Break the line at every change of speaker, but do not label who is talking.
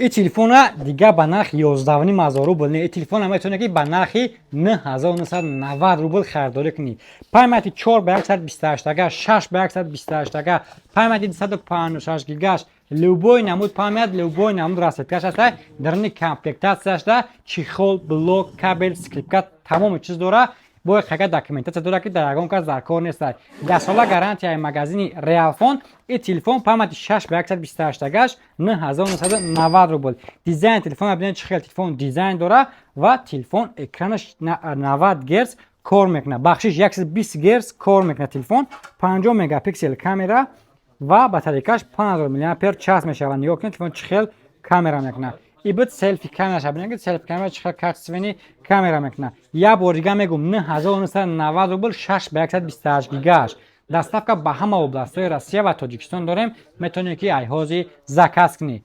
Ин телефона дига ба нархи 11,5 ҳазор рубл не, ин телефона метавонед, ки ба нархи 9990 рубл харидорӣ кунӣ. Памяти 4 ба 128 ага, 6 ба 128 ага, памяти 256 гигаш, любой намуд память, любой намуд расцветкаш ҳаста. Даруни комплектатсияшда чехол, блок, кабель, скрепка, тамоми чиз дора. Бо хага документатсия дора, ки дар ягон кас дар кор нест. 10 сола гарантияи магазини Реалфон. Ин телефон памяти 6 ба 128 агаш 9990 рубл. Дизайн телефон бинед, чӣ хел телефон дизайн дора ва телефон экранаш 90 герц кор мекунад, бахшиш, 120 герц кор мекунад. Телефон 50 мегапиксел камера ва батарейкаш 5000 миллиампер час мешавад. Нигоҳ кунед, телефон чӣ хел камера мекунад. И буд селфи камераша, бинед, ки селфи камера чӣ хел качественный камера мекунад. Як бор дига мегӯм: 9990 рубл, 6 ба 128 гигаш. Доставка ба ҳама областҳои Россия ва Тоҷикистон дорем. Метавонед, ки айҳози заказ кунӣ.